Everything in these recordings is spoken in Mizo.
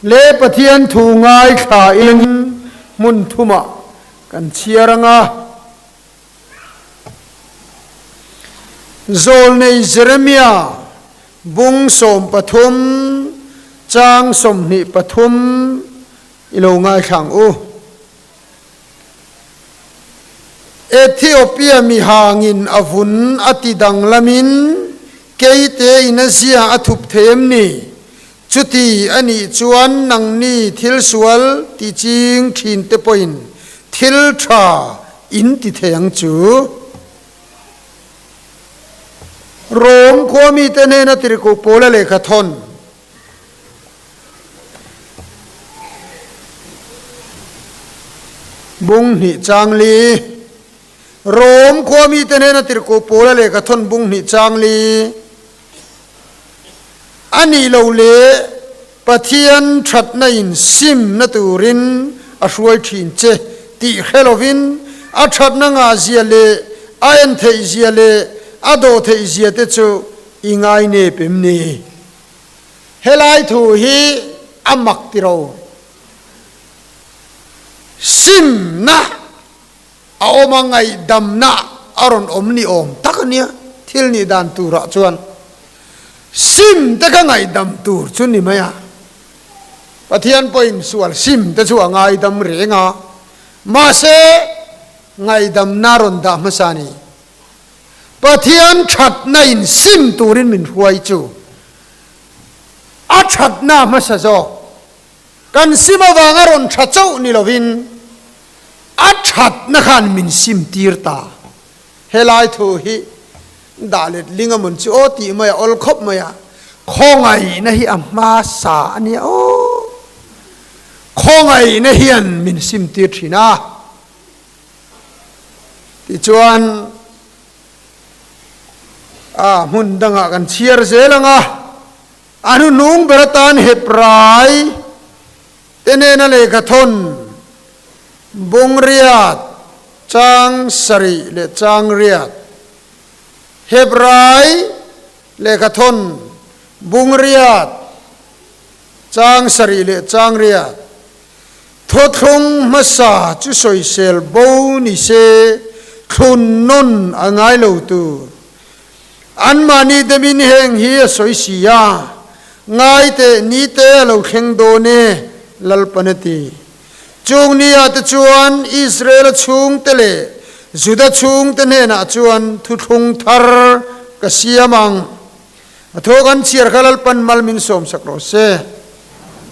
Le Pathian thu ngaithla in hmun thumah kan chhiar ang a. Zawlnei Jeremia bung 13 chang 23 i lo ngaithla ang u. Ethiopia mihangin a vun a ti danglamin keite in a zia a thup thei em ni? Chuti a nih chuan nangni thil sual ti ching thin te pawhin thil tha in ti thei ang chu. Rom khua mite hnena tirhkoh Paula lehkha thawn. Bung hnih chang li. Rom khua mite hnena tirhkoh Paula lehkha thawn bung hnih chang li. A nih loh leh Pathian thatna in simna turin a hruai thin che tih hre lovin a thatna ngah zia leh a en theih zia leh a dawh theih zia te chu i ngai nep em ni? Helai thu hi a mak tiro. Simna a awm a, ngaihdamna a rawn awm ni awm tak a nia, thil nih dan turah chuan sim te kha ngaihdam tur chu ni mai a. Pathian pawhin sual sim te chu a ngaidam reng a, mahse ngaihdamna rawn dah hmasa a ni. Pathian thatna in sim turin min hruai chu a thatna hmasa zawk. Kan sim avanga rawn tha chauh ni lovin a thatna khan min sim tir ta. Helai thu hi dah let ling a mawn chu aw tih mai a awl khawp mai a, khawngaihna hi a hmasa a nia aw. Khawngaihna hian min sim tir thin a. Tichuan a hmun dangah kan chhiar zel ang a. A hnuhnung ber atan Hebrai te nena lehkha thawn bung riat chang sarih leh chang riat, Hebrai lehkha thawn bung riat chang sarih leh chang riat, Thawthlung hmasa chu sawisel bo ni se thlun nawn a ngai lo tur. Anmahni demin heng hi a sawi si a, Ngai teh, ni te a lo thleng dawn e, Lalpan a ti. Chung ni ah te chuan Israela chhungte leh Juda chhungte hnenah chuan thuthlung thar ka siam ang. A thaw kan chhiar kha Lalpan mal min sawmsak rawh se.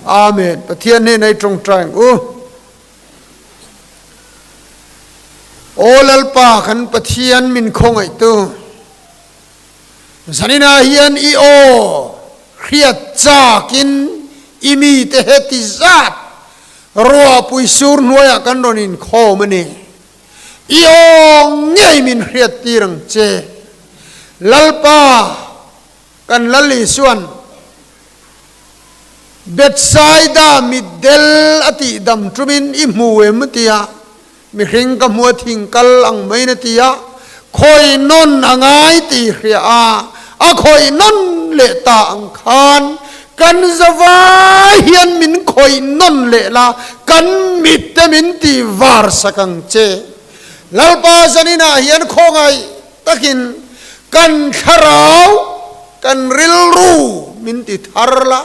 Amen. Pathian hnenah i tawngtai ang u. Aw Lalpa kan Pathian min khawngaihtu, zaninah hian i aw hriat chakin i mite heti zat ruahpui sur hnuaiah kan rawn inkhawm a ni. I aw ngei min hriat tir ang che. Lalpa kan Lal Isuan Bethsaida mitdel a tih dam tumin i hmu em a ti a, mihring ka hmu a thing kal ang maiin a ti a, khawi nawn a ngai tih hria a, a khawi nawn leh ta ang khan kan zavai hian min khawi nawn leh la, kan mit te min tih var sak ang che. Lalpa zaninah hian khawngaih takin kan thlarau, kan rilru min ti thar la.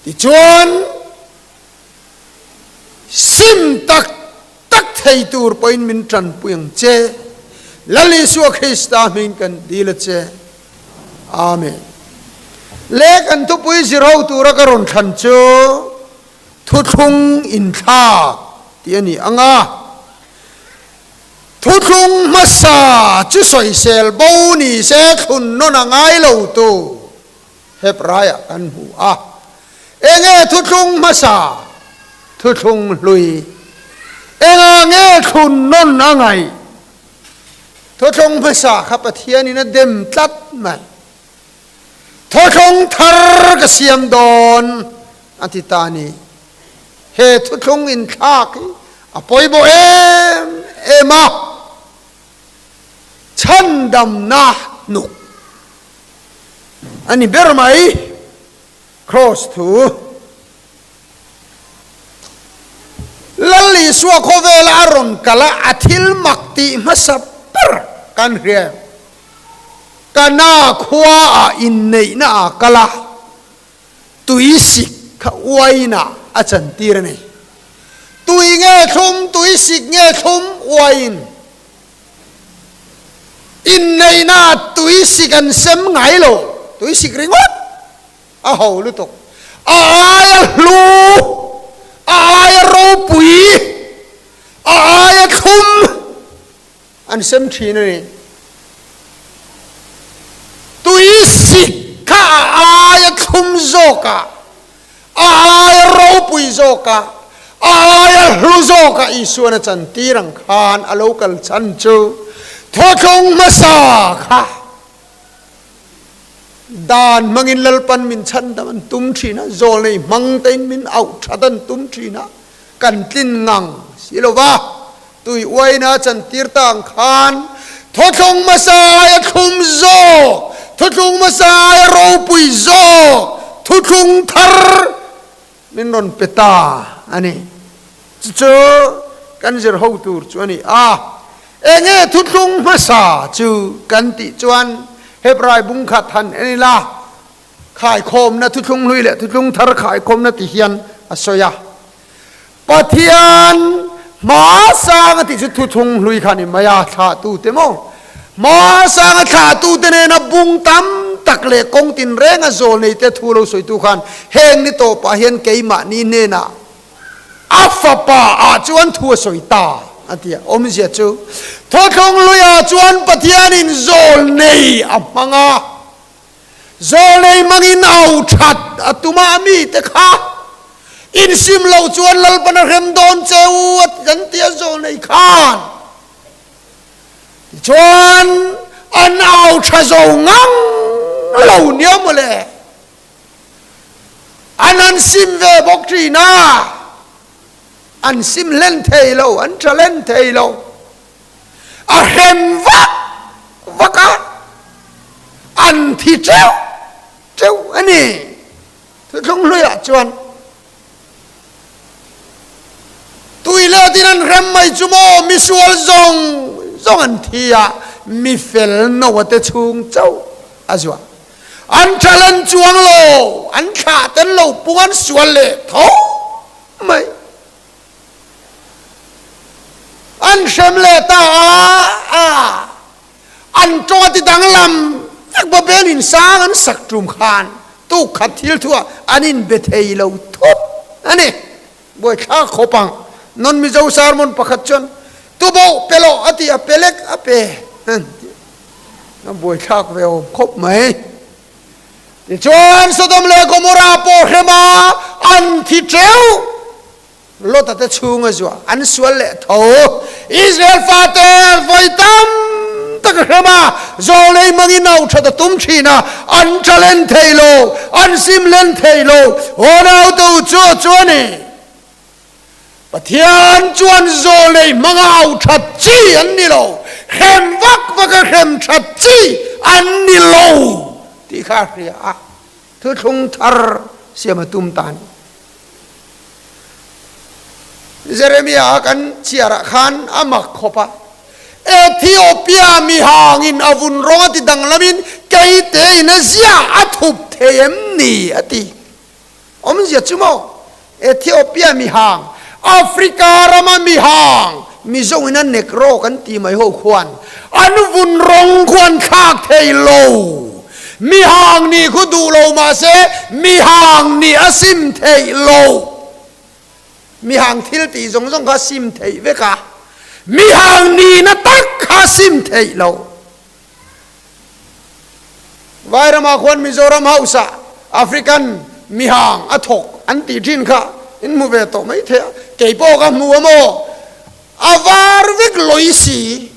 Tichuan, sim tak tak thei tur pawhin min tanpui ang che. Lal Isua Krista hming kan dil a che. Amen. Le kan thupui zirho tura ka rawn thlan chu thuthlung inthlak tih a ni ang a. Thuthlung hmasa chu sawisel bo ni se thlun nawn a ngai lo tu Hebraiah kan hmu a. Enge thuthlung hmasa? Thuthlung hlui. Engah nge thlun nawn a ngaih? Thuthlung hmasa kha Pathianin a dem tlat mai. Thuthlung thar ka siam dawn a ti ta a ni. He thuthlung inthlak hi a pawimawh em em a, chhandamna hnuk a ni ber mai. Kraws thu. Isua khawvela a rawn kal a, a thil mak tih hmasa ber kan hria em? Kana khuaah inneihna a kal a, tui sik kha uainah a chantir a ni. Tui nge thlum, tui sik nge thlum, uain. Inneihna tui sik an sem ngai lo, tui sik ringawt a ho lutuk. A aia hlu, a aia ropui, a aia thlum an sem thin a ni. Tui sik kha a aia thlum zawkah A aia ropui zawka, a aia hlu zawka Isuan a chantir ang khan a lo kal chhan chu thawthlawng hmasa kha dan hmangin Lalpan min chhandam an tum thin a, zawlnei hmang tein min auh that an tum thin a, kan tlin ngang si lo va, tui uaina a chantir ta ang khan thawthlawng hmasa aia thlum zawk, thuthlung hmasa aia ropui zawk, thuthlung thar min rawn pe ta a ni. Chu chu kan zir ho tur chu a ni a. Enge thuthlung hmasa chu kan tih chuan Hebrai bungkhat han en ila, Khaikhawmna thuthlung hlui leh thuthlung thar khaikhawmna ti hian a sawi a. Pathian hmasanga tih chu thuthlung hlui kha a ni mai a, thlahtute maw? Hmasanga thlahtute nena bung tam tak leh kawng tinrenga zawlneite thu lo sawitu khan heng ni tawpah hian keimahni hnenah a fapa ah chuan thu a sawi ta a ti a. Awmzia chu thuthlung hluiah chuan Pathianin zawlnei a hmang a. Zawlnei hmangin au that a tum a, a mite kha insim loh chuan Lalpan a hrem dawn che u a kan ti a zawlnei khan. Tichuan an au tha zo ngang lo nia mawle. An han sim ve bawk thin a, an sim hlen thei lo, an tha hlen thei lo. A hrem vak vak a, an thi teuh teuh a ni. Thuthlung hluiah chuan tui letin an hrem mai chu maw misual zawng zawng an thi a, mi fel Noah te chhung chauh a zuah. An tha len chuang lo, an thlah ten lo pung an sual leh tho mai. An hrem leh ta a, an tawng a ti danglam vek Babel in sang an sak tum khan tuk khat thil thu ah an in be thei lo thup a ni. Buaithlak khawp ang. Non Mizo sermon pakhat chuan tuboh pe loh a ti a, pe lek a pe a buaithlak ve awm khawp mai. Tichuan Sodom leh Gomorrah pawh hrem a an thi teuh. Lota te chhung a zuah an sual leh tho. Israel fate vawi tam tak a hrem a, zawlei hmangin au that a tum thin a, an tha len thei lo, an sim len thei lo. Aw naute u chu chu a ni. Pathian chuan zawlei hmanga au that chi an ni lo, hrem vak vak a hrem that chi an ni lo tih kha a hria a, thuthlung thar siam a tum ta a ni. Jeremia kan chhiarah khan a mak khawp a, Ethiopia mihangin a vun rawng a ti danglamin keitein a zia a thup thei em ni a ti. Awmzia chu maw? Ethiopia mihang, Africa rama mihang, Mizo in a Negro kan ti mai ho khuan an vun rawng khu an thlak thei lo. Mihang nih khu duh lo mahse mihang nih a sim theih lo. Mihang thil tih zawng zawng kha a sim theih vek a, mihang nihna tak kha a sim theih lo. Vairamah khuan Mizoram House ah African mihang a thawk an tih thin kha in hmu ve tawh mai thei a, kei pawh ka hmu a maw? A var vek lawi si,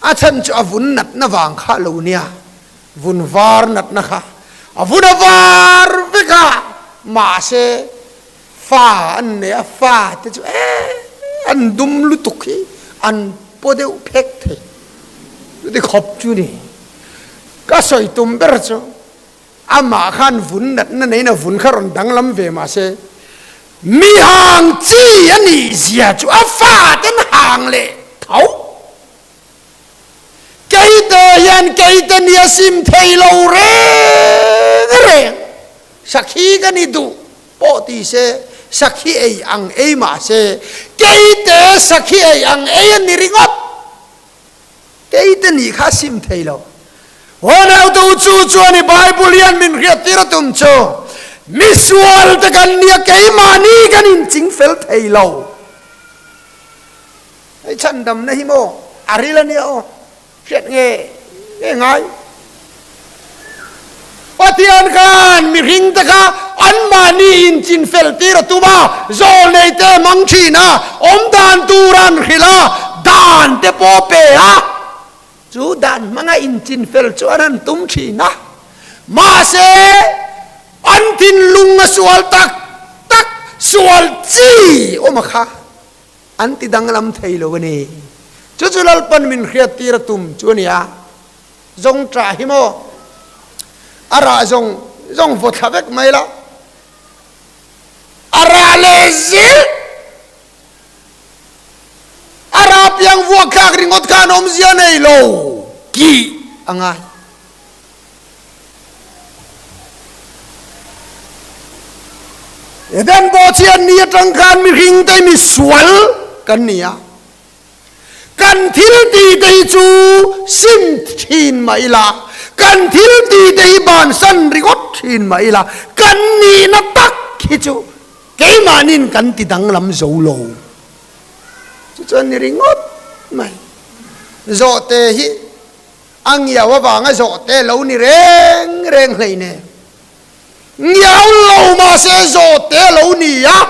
a chhan chu a vun natna vang kha a lo nia, vun var natna kha a vun a var vek a, mahse fa an nei a, fa te chu eh an dum lutuk hi an paw deuh phek thei chuti khawp chu ni. Ka sawi tum ber chu amah khan vun natna neiin a vun kha rawn danglam ve mahse. Mi hang chi a nih zia chu a faten hang leh tho. Keite hian keite nia sim thei lo reng reng. Sakhi ka ni duh pawh ti se, sakhi ei ang ei mah se, keite sakhi ei ang ei a ni ringawt. Keite nih kha a sim thei lo. Unautu chu chuan i Bible hian min hriattir a tum chu, misual te kan nia keimahni kan inching fel thei lo. Hei chhandamna hi maw a ril a nia aw, hriat nge nge ngai. Pathian khan mihring te kha anmahni inchin fel tir a tum a, zawlnei te hmang thin a, awmdan tur an hrilh a, dan te pawh pe a, chu dan hmanga inchin fel chu an han tum thin a, mahse an thinlung a sual tak tak, sual chi awm a kha. An ti danglam thei lo a ni. Chu chu Lalpan min hriattir a tum chu a ni a. Zawng ṭah hi maw? A rah zawng zawng vaw thla vek mai la. A rah leh zil! A rah piang vuak thlak ringawt khan awmzia nei lo tih a ngai. Eden bawhchhiat ni atang khan mihring te mi sual kan ni a, kan thil ti te hi chu sim thin mah ila, kan thil ti te hi bansan ringawt thin mah ila, kan nihna tak hi chu keimahnin kan ti danglam zo lo. Chu chuan ni ringawt mai. Zawhte hi A ngiau avanga zawhte lo ni reng reng hleinem. Ngiau lo mahse zawhte lo ni a,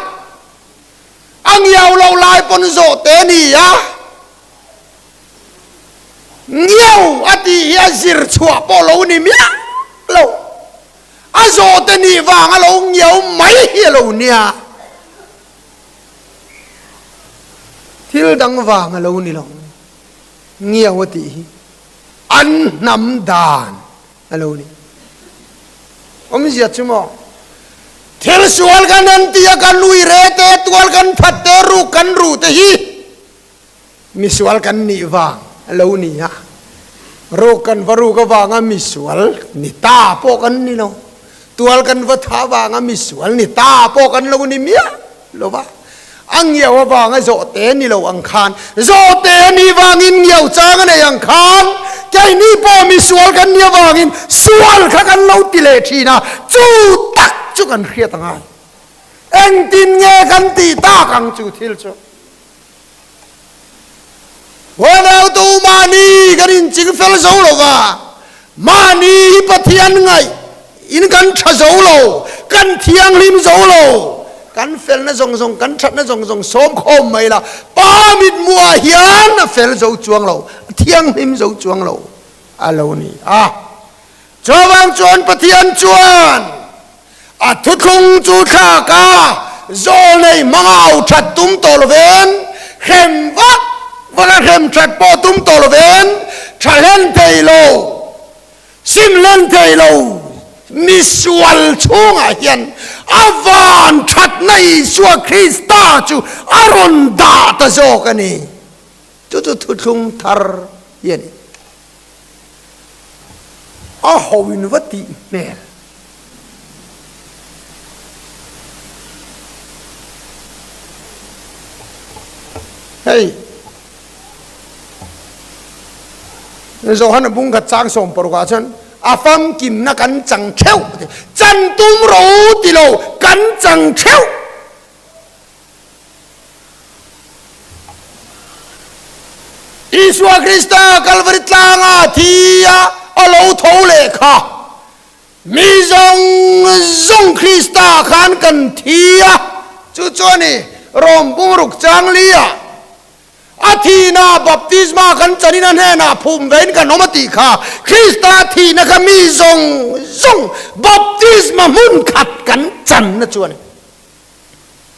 a ngiau lo lai pawn zawhte ni a, ngiau a tih hi a zir chhuah pawh lo ni miah lo. A zawhte nih vanga lo ngiau mai hi a lo nia. Thil dang vang a lo ni lo. Ngiau a tih hi an hnam dan a lo ni. Awmzia chu maw? Thil sual kan han ti a, kan ui re te, tual kan that te, ruk kan ruh te hi misual kan nih vang a lo ni a. Ruk kan va ruk avanga misual ni ta pawh kan ni lo. Tual kan va thah avanga misual ni ta pawh kan lo ni miah lo va. A ngiau avanga zawhte ni lo ang khan, zawhte a nih vangin ngiau chang a nei ang khan, keini pawh misual kan nih avangin sual kha kan lo ti leh thin a, chu tak chu kan hriat a ngai. Engtin nge kan tih tak ang chu thil chu? Huanautu mahni kan inching fel zo lo va, mahni hi Pathian ngaih in kan tha zo lo, kan thianghlim zo lo, kan felna zawng zawng, kan thatna zawng zawng sawm khawm mai la, Pa mithmuhah hian a fel zo chuang lo, a thianghlim zo chuang lo a lo ni a. Chuvang chuan Pathian chuan a thuthlung chu thlak a, zawlnei hmanga au that tum tawh lovin, hrem vak vak a hrem that pawh tum tawh lovin, tha hlen thei lo, sim hlen thei lo misual chhungah hian a van thatna Isua Krista chu a rawn dah ta zawk a ni. Chu chu thuthlung thar hi a ni. A ho in va tih hmel. Hei Johan a bung khat chang sawm parukah chuan a famkimna kan chang theuh chan tum ro ti lo kan chang theuh. Isua Krista Kalvari tlanga thi a a lo tho leh kha mi zawng zawng Krista khan kan thi a, chu chuan i Rom bungruk chang li ah a thihna baptisma kan chanin a hnenah phum vein kan awm a tih kha Krista thihna kha mi zawng zawng baptisma hmun khat kan channa chu a ni.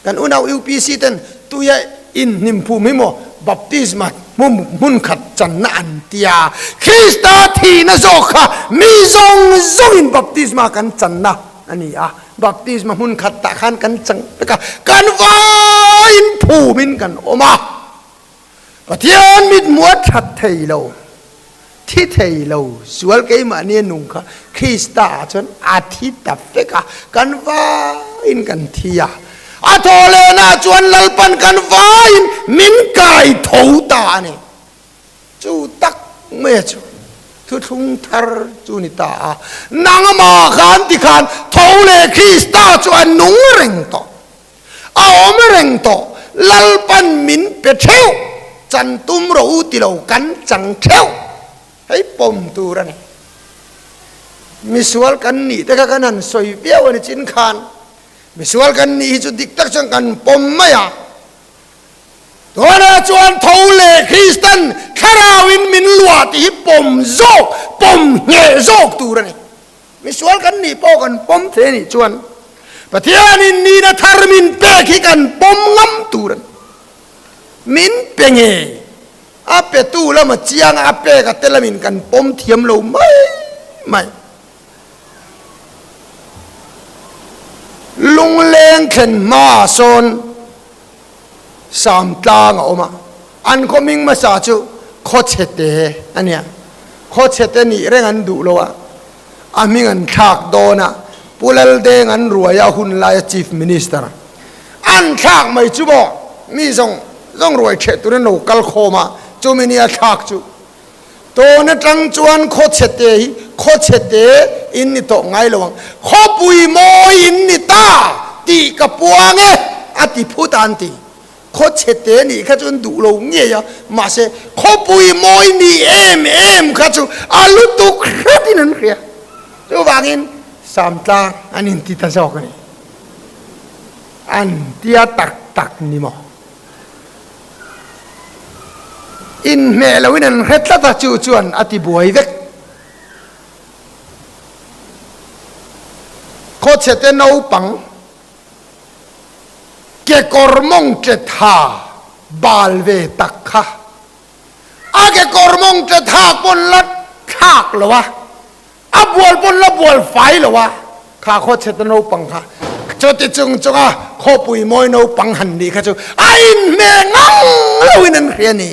Kan unau UPC ten tuia inhnim phum hi maw baptisma hmun khat channa an tia. Krista thihna zawk kha mi zawng zawngin baptisma kan channa a ni a. Baptisma hmun khat tah khan kan chang vek a, kan vaiin phumin kan awm a. Pathian mithmuh a that thei lo, thi thei lo, sual keimahni a nung kha Krista ah chuan a thi ta vek a, kan vaiin kan thi a. A thaw lehna chuan Lalpan kan vaiin min kai tho ta a ni. Chu tak mai chu thuthlung thar chu ni ta a. Nangmah khan tikhan tho leh Krista chu a nung reng tawh. A awm reng tawh. Lalpan min pe theuh, chan tum rawh u ti lo kan chang theuh. Hei pawm tur a ni. Misual kan nih te kha kan han sawi viau a ni chin khan. Misual kan nih hi chu dik tak chuan kan pawm mai a. Tunah chuan tho leh Kristan thlarauin min luah tih hi pawm zawk, pawm ngheh zawk tur a ni. Misual kan nih pawh kan pawm thei a nih chuan Pathianin nihna thar min pek hi kan pawm ngam tur a ni. Min pe nge? A petu lama chiang a pek a te lamin kan pawm thiam lo mai mai. Lungleng thlen hmaah sawn Sam tlang a awm a, an khaw hming hmasa chu Khawchhete a nia. Khawchhete nih reng an duh lo a, a hming an thlak dawn a, Pu Laldeng an ruai a hun laia Chief Minister an thlak mai chu maw, mi zawng zawng ruai ṭheh turin lo kal khawm a, chumi nia thlak chu Tun atang chuan khawchhete hi khawchhete in ni tawh ngai lo ang, khawpui mawi in ni ta tih ka puang e a ti phut a an ti. Khawchhete nih kha chu an duh lo ngei a, mahse khawpui mawi ni em em kha chu a lutuk hretin an hria. Chuvangin Samtlang an inti ta zawk a ni. An tia tak tak ni maw? Inhmeh loin an hre tlat a, chu chuan a ti buai vek. Khawchhete naupang kekawr mawng tle tha bal ve tak kha a kekawr mawng tle thak pawn la thlak lo a, A bual pawn la bual fai lo a, kha khawchhete naupang kha chuti chung chunga khawpui mawi naupang han nih kha chu a inhmeh ngang loin an hria ni.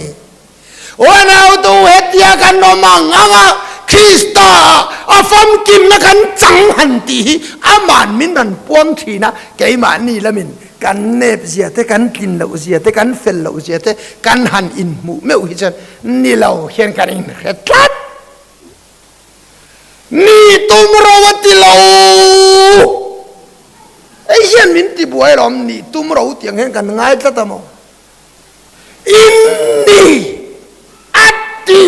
Unautu hetia kan awm ang ang a, Krista ah a famkimna kan chang han tih hi aman min rawn puang thin a, keimahni lamin kan nep zia te, kan tlin loh zia te, kan fel loh zia te kan han inhmuh meuh hi chuan ni lo hian kan inhre tlat. Ni tum ro a ti lo. Hei hian min ti buai alawm, ni tum ro tiang hian kan ngai tlat a maw? In ni a ti.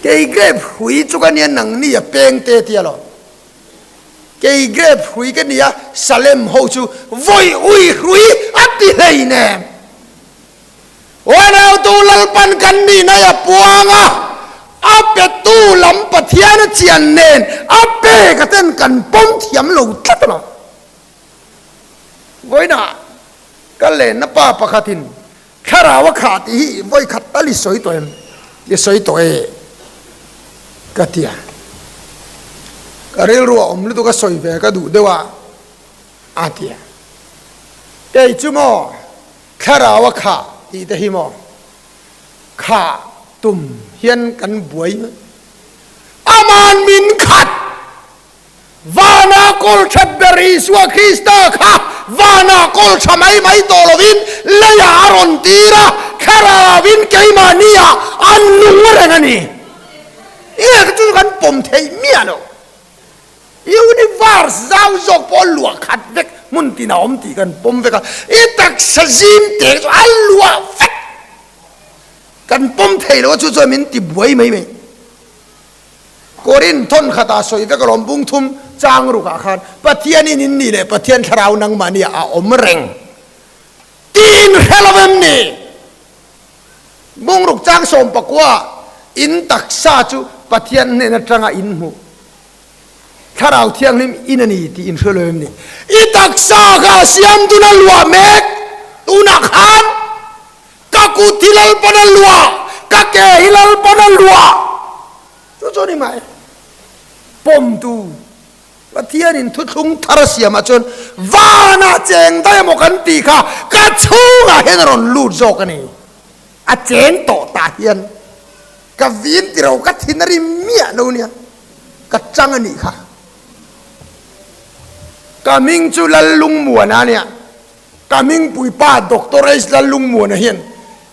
Kei grape hrui chu ka nia nang ni a peng te tia lo. Kei grape hrui ka nia Salem ho chu vawi ui hrui a ti hlei nem. Uanautu Lalpan kan nihna i a puang a, a petu lam Pathian a chian nen a pek a ten kan pawm thiam lo tlat a lo. Vawiinah ka lenna pa pakhatin thlarau a khah tih hi vawi khat tal i sawi tawh em? I sawi tawh e ka ti a. Ka rilru a awm lutuk a sawi ve ka duh deuh a a ti a. Kei chu maw Thlarau a khah tih te hi maw khah tum hian kan buai mai. Aman min khat vana kawl that ber Isua Krista kha vana kawl tha mai mai tawh lovin leiah a rawn tir a, thlarauin keimahni ah a nung reng a ni. Enge chu kan pawm theih miah lo. Universe zau zawk pawh luah khat vek hmun tin a awm tih kan pawm vek a, i taksa zim te chu a luah vek kan pawm thei lo a, chu chuan min ti buai mai mai. Korin thawn khatah sawi vek alawm bung thum chang rukah khan Pathianin in nih leh Pathian thlarau nangmahni ah a awm reng tiin hre lo em ni? Bungruk chang 14 in taksa chu Pathian hnen atanga in hmuh. Thlarau Thianghlim in a ni tih in hre lo em ni? I taksa kha siam dun a luah mek tunah khan ka kut hi Lalpan a luah, ka ke hi Lalpan a luah. Chu chu ni mai. Pawmtu Pathianin thuthlung thar a siamah chuan vanah cheng daih emaw kan tih kha ka chhungah hian a rawn lut zawk a ni. A cheng tawh tah hian ka vin ti ro ka thin a rim miah lo nia, ka chang a nih kha. Ka hming chu Lallungmuana a nia. Ka hmingpui pa Doctor H Lallungmuana hian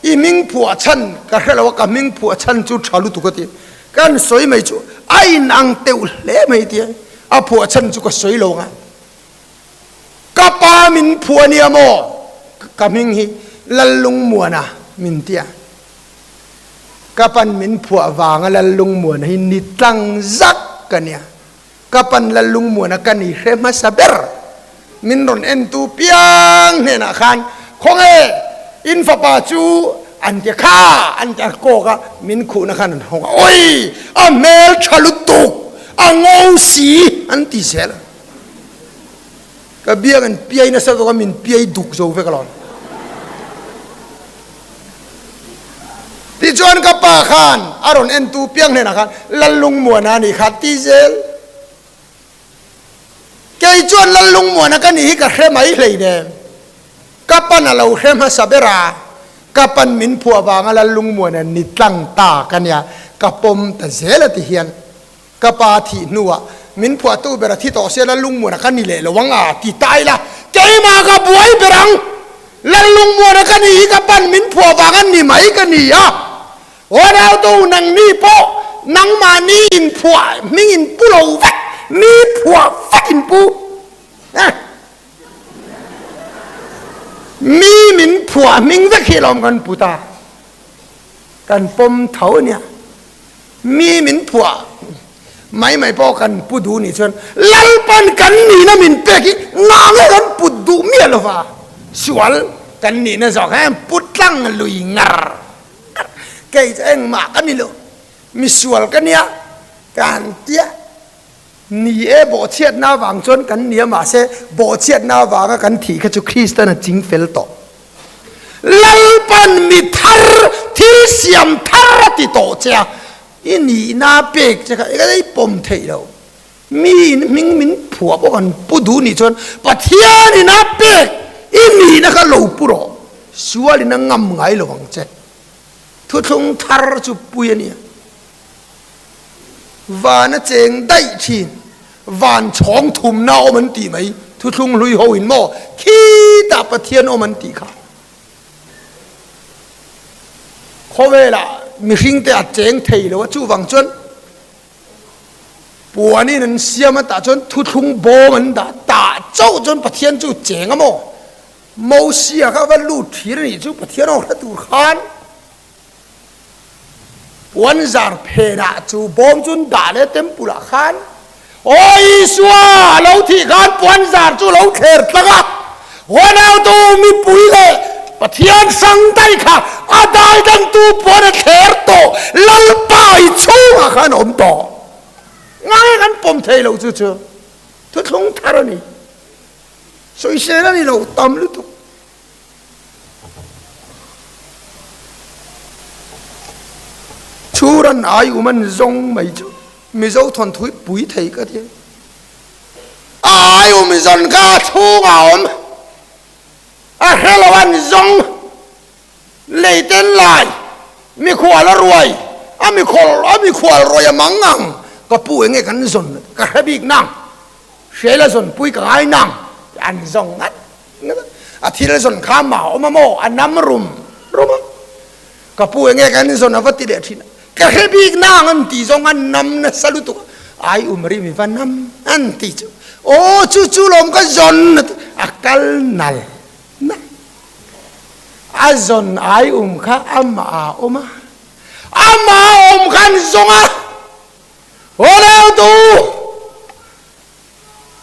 i hming phuah chhan ka hre lo a, ka hming phuah chhan chu tha lutuk a ti. Kan sawi mai chu a inang teuh hle mai tia a phuah chhan chu ka sawi lo ang a. Ka pa min phuah nia maw? Ka hming hi Lallungmuana min tia. Ka pan min phuah vanga Lallungmuana hi ni tlang zak ka nia. Ka pan Lallungmuana ka ni hre hmasa ber. Min rawn entu piang hnenah khan, Khawnge in fapa chu an ti kha an ti a kawk a, min khuhna khan an hawng a, Awi! A hmel tha lutuk, a ngo si an ti zel a. Ka biang an piai nasa zawk a, min piai duk zo vek alawm. Tichuan ka pa khan a rawn entu piang hnenah khan, Lallungmuana a nih kha ti zel. Kei chuan Lallungmuana ka nih hi ka hre mai hleinem. Ka pan a lo hre hmasa ber a, ka pan min phuah vanga Lallungmuana ni tlang ta ka nia, ka pawm ta zel a ti hian ka pa thih hnuah min phuahtu ber a thi tawh sia Lallungmuana ka ni leh lo ang a ti ta ila, keimah ka buai ber ang, Lallungmuana ka nih hi ka pan min phuah vanga ni mai ka ni a. Aw nautu nangni pawh nangmahni in phuah hming in pu lo vek, mi phuah vek in pu. Mi min phuah hming vek hi lawm kan pu ta. Kan pawm tho a nia. Mi min phuah mai mai pawh kan pu duh nih chuan Lalpan kan nihna min pek hi ngang kan put duh miah lova sual kan nihna zawk hian pu tlang lui ngar. Kei chu engmah ka ni lo, misual ka nia ka han tia. Ni e, bawhchhiatna avang chuan kan nia mahse bawhchhiatna avanga kan thih kha chu Kristan a ching fel tawh. Lalpan mi thar, thil siam thar a ti tawh che a, i nihna pek che kha i ka pawm theih lo. Mi in hming min phuah bawk an pu duh nih chuan Pathianin a pek i nihna kha lo pu rawh, sualin a ngam ngai lo ang che. Thuthlung thar chu pui a nia. Van a cheng daih thin, van chhawng thumna awm an tih mai, thuthlung hlui ho in maw khitah Pathian awm an tih kha. Khawvelah mihringte a cheng thei lo a, chuvang chuan Puanin an siam a tah chuan thuthlung bawm an dah tah chauh chuan Pathian chu cheng a maw? Mosia kha va lut thir a nih chu Pathian aw hre tur khan puan zar phenah chu bawm chu an dah leh temple ah khan Aw Isua a lo thih khan puan zar chu lo thler tlang a, Huanautu mipui leh Pathian hrang daih kha a daidantu puan a thler tawh, Lalpa i chhungah khan a awm tawh. Ngai kan pawm thei lo chu chu thuthlung thar a ni. Sawisel a ni lo tam lutuk. Chhuran ai um an zawng mai chu Mizo thawnthu hi pui thei ka ti. A ai um zawn kha a chhungah a awm. A hre lo an zawng leiten lai mikhual a ruai a mikhual a mikhual ruai a mang ang ka pu enge kan zawn ka hre bik nang hriaila zawn pui ka ngai nang an zawng ngat A thil zawn kha mah awm a maw? A nam rum rum a. Ka pu enge kan zawn a va ti leh thin a. Ka hre bik nang an ti zawng a nam nasa lutuk a. Ai um ri mi va nam an ti chu. Aw chu chu lawm ka zawn a ti. A kal nal nal. A zawn ai um kha amah a awm a. Amah a awm khan zawng a. Aw leu tu.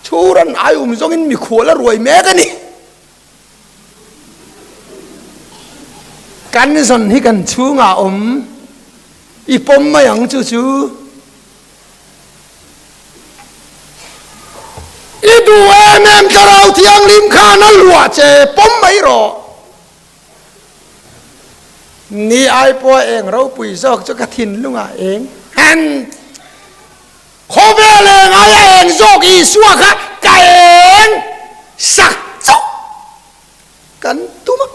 Chhuran ai um zawngin mikhual a ruai mek a ni. Kan zawn hi kan chhungah awm i pawm mai ang chu chu. I duh em em Thlarau Thianghlim khan a luah che pawm mai rawh. Ni ai pawh eng ropui zawk chu ka thinlungah eng han. Khawvel eng aia eng zawk Isua kha ka eng sak chauh kan tum a.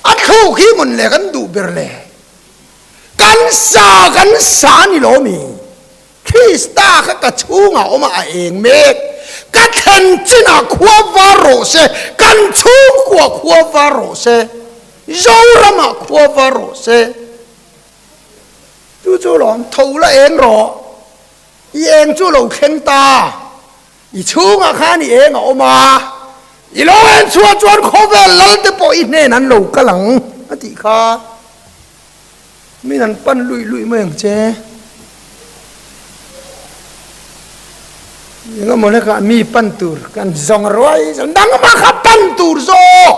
A thluk hi mawn le kan duh ber le? Kan sa kan sa ni lo mi? Krista kha ka chhungah awm a, a eng mek. Ka thlen chinah khua var rawh se, kan chhungkua khua var rawh se, Zoramah khua var rawh se. Chu chu lawm, tho la eng rawh, i eng chu lo thleng ta, i chhungah khan i eng a awm a, i lo en chhuah chuan khawvel lal te pawh i hnen an lo kal ang a tih kha. Min an pan luih luih mai ang che. Engemaw hlekah mi pan tur kan zawng ruai zawng nangmah kha pan tur zawk.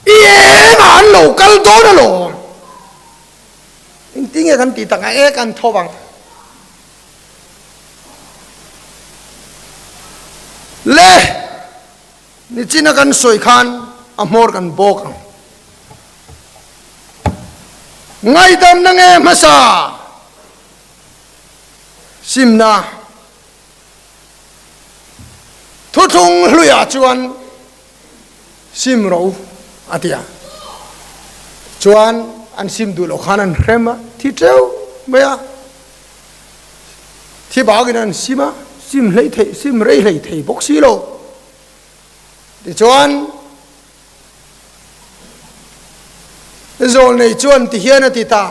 I engah an lo kal dawn alawm. Engtin nge kan tih tak ang? Enge kan tho ang? Le, nichina kan sawi khan a hmawr kan bawk ang. Ngaihdamna nge hmasa? Simna. Thuthlung hluiah chuan sim ro a ti a. Chuan an sim duh loh khan an hrem a, thi teuh mai a. Thi bakin an sim a, sim hlei thei, sim rei hlei thei bawk si lo. Tichuan Zawlnei chuan tihian a ti ta.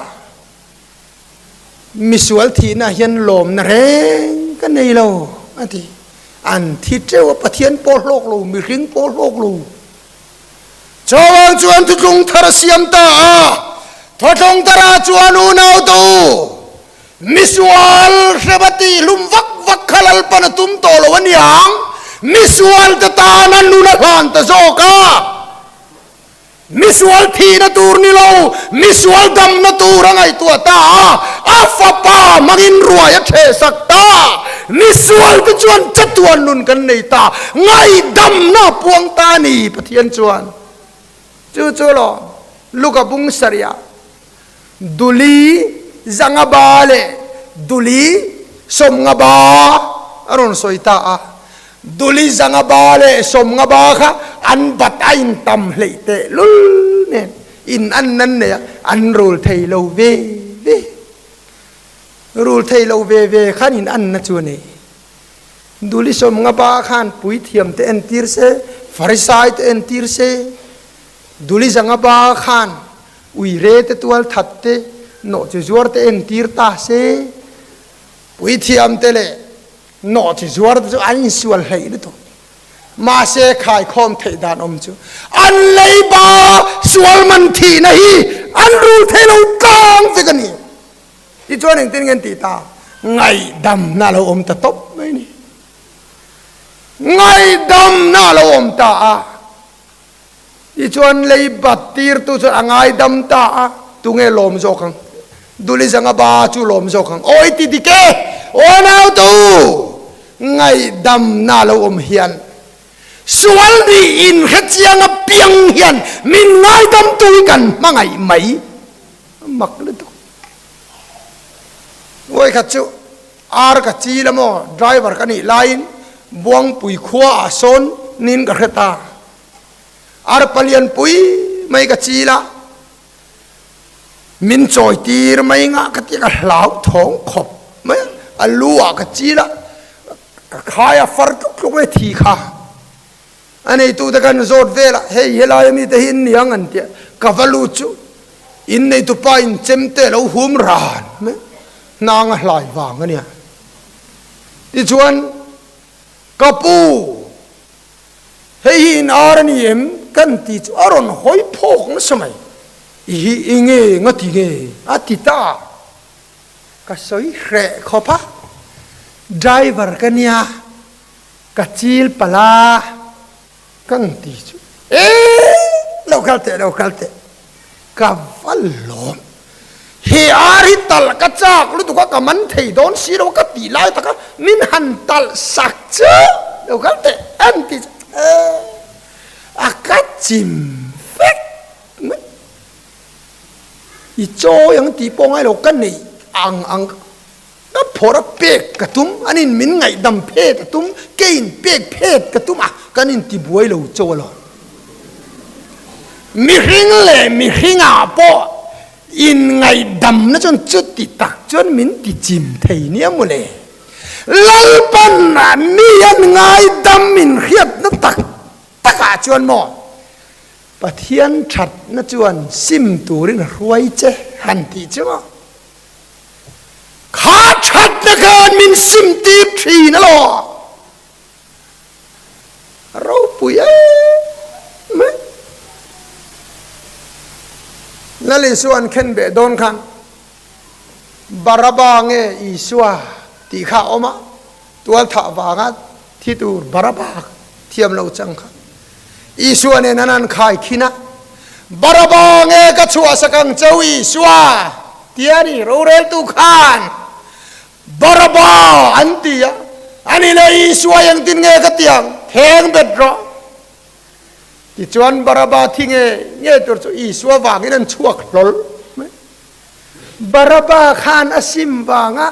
Misual thihna hian lawmna reng ka nei lo, a ti. An thi teuh a, Pathian pawh hlawk lo, mihring pawh hlawk lo. Chawang chuan thuthlung thar a siam ta a, thawthlung tharah chuan unautu misual hrem a tihhlum vak vak kha Lalpan a tum tawh lo a niang, misualte tan a nun a hlan ta zawk a. Misual thihna tur ni lo, misual damna tur a ngaihtuah ta a, a fapa hmangin ruai a ṭhehsak ta. Misualte chuan chatuan nun kan nei ta, ngaihdamna a puang ta a ni, Pathian chuan. Chu chu lawm, Luka bung sarih ah Duli zangaba leh Duli sawmngaba a rawn sawi ta a. Duli zangaba leh sawmngaba kha an bat a intam hleih teh lul nen in an nan nei a, an rul thei lo ve ve. Rul thei lo ve ve khan in anna chu a nei. Duli sawmngaba khan puithiam te entir se, Farisai te entir se, Duli zangaba khan Uire te tual that te, nawhchi zuar te entir ta se, puithiam te leh nawhchi zuar te chu an insual hleih lutuk. Mahse khaikhawm theih dan awm chu an leiba sual man thihna hi an rul thei lo tlang vek a ni. Tichuan engtin nge an tih ta? Ngaihdamna a lo awm ta tawp mai a ni. Ngaihdamna a lo awm ta a. Tichuan lei bat tirtu chuan a ngaidam ta a, tunge lawm zawk ang? Duli zanga ba chu lawm zawk ang. Awi ti dik e! Aw nautu! Ngaihdamna lo awm hian sual nih inhrechiang apiang hian min ngaidamtu hi kan hmangaih mai. A mak lutuk. Vawikhat chu ar ka chil a maw, driver ka nih laiin Buangpui khua ah sawn nin ka hre ta. Arpa lianpui mai ka chil a, min chawi tir mai ngah ka ti a, ka hlau thawng khawp mai a, a lu ah ka chil a, ka khai a far tluk tluk mai thi kha. A neitu te khan zawt vel a, hei helai ami te hi in ni ang an ti a, ka va lut chu in neitu pa in chem te a lo hum ran mai, hnang a hlai vang a nia. Tichuan ka pu hei hi in ar a ni em kan ti chu a rawn hawi phawk nasa mai, i hi i nge nga ti nge a ti ta. Ka sawi hreh khawp a, driver ka nia. Ka chil palh a, ka ang ti chu e lo kal teh lo kal teh ka va lawm he ar hi talh ka chak lutuk a ka man thei dawn si lo ka tih lai taka min han talh sak chu lo kal teh an ti chu e a ka chim vek mai i chawi ang tih pawh ngai lo ka neih ang ang. Ka phawrh a pek ka tum, an in min ngaihdam phet a tum, kei in pek phet ka tum a, kan in ti buai lo cho alawm. Mihring leh mihringah pawh in ngaihdamna chuan chuti tak chuan min ti chim thei nia mawle. Lalpan mi an ngaidam min hriatna tak takah chuan maw Pathian thatna chuan sim turin a hruai che han tih chu maw. Kha thatna khan min sim tir thin alawm. A ropui em mai. Lal Isua an khen beh dawn khan Baraba nge Isua tih kha a awm a, tualthah vanga thi tur Baraba thiam lo chang kha Isua nen an an khai khin a, Baraba nge ka chhuahsak ang cheu Isua tia ni roreltu khan Baraba an ti a, ani leh Isua engtin nge ka ti ang? Theng bet rawh. Tichuan Baraba thi nge nge tur chu Isua vangin an chhuak hlawl mai. Baraba khan a sim vanga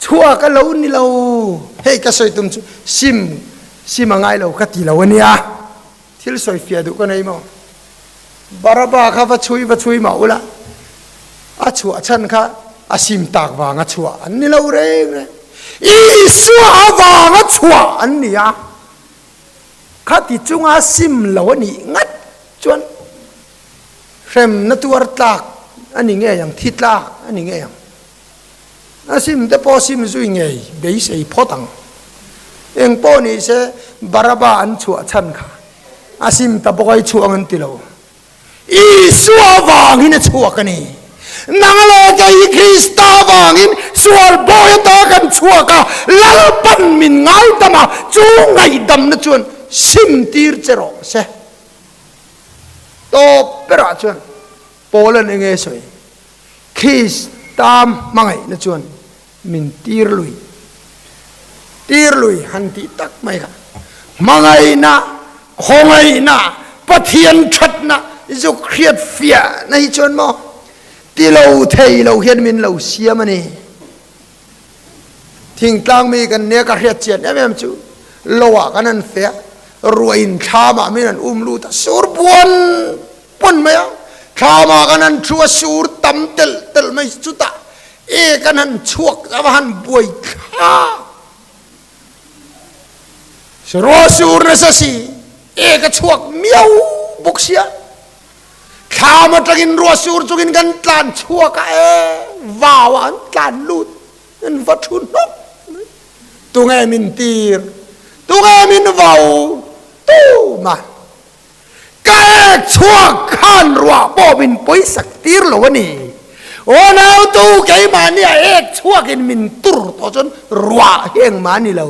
chhuak a lo ni lo. Hei ka sawi tum chu sim sim a ngai lo ka ti lo a nia. Thil sawi fiah duh ka nei maw? Baraba kha va chhui va chhui mah ula, a chhuah chhan kha a sim tak vanga chhuah an ni lo reng reng. Isua avanga chhuah an ni a, khati chunga sim lo a nih ngat chuan hremna tuar tlak a ni ngei ang, thi tlak a ni ngei ang. A sim te pawh sim zui ngei beisei phawt ang. Eng pawh ni se Baraba an chhuah chhan kha a sim ta bawk a i chhuah ang an ti lo. Isua vangin a chhuak a ni. Nang leh kei hi Krista vangin sual bawi ata kan chhuak a, Lalpan min ngaidam a, chu ngaihdamna chuan sim tir che rawh se. Tawp berah chuan Paul-a'n enge sawi? Krista hmangaihna chuan min tir lui, tir lui han tih tak mai kha hmangaihna, khawngaihna, Pathian thatna zuk hriat fiahna hi chuan maw ti lo thei lo hian min lo siam a ni. Thingtlang mi kan nia ka hriat chian em em chu loah kan han feh a, ruahin thlamah min han um lut a, sur buan Pawn mai a, thlamah kan han thu a sur tam telh telh mai chutah e kan han chhuak a va han buai thla. Ruah sur nasa si e ka chhuak miau bawk sia. Thlam atangin ruah sur chungin kan tlan chhuak a e vau ah an tlan lut an va thu hnawk mai. Tunge min tir? Tunge min vau? Tu mah. Ka ek chhuak khan ruah pawh min pawisak tir lo a ni. Aw nautu keimahni a ek chhuakin min tur tawh chuan ruah hi engmah a ni lo.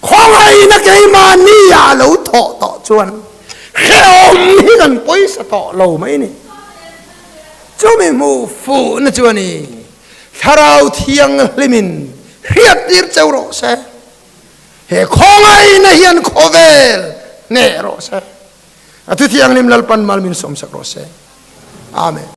Khawngaihna keimahni ah lo thawh tawh chuan hrehawm hi kan pawisa tawh lo mai a ni. Chumi hmuh fuhna chu a ni. Thlarau Thianghlimin hriat tir cheu rawh se. He khawngaihna hian khawvel hneh rawh se. A thuthianghlim Lalpan mal min sawmsak rawh se. Amen.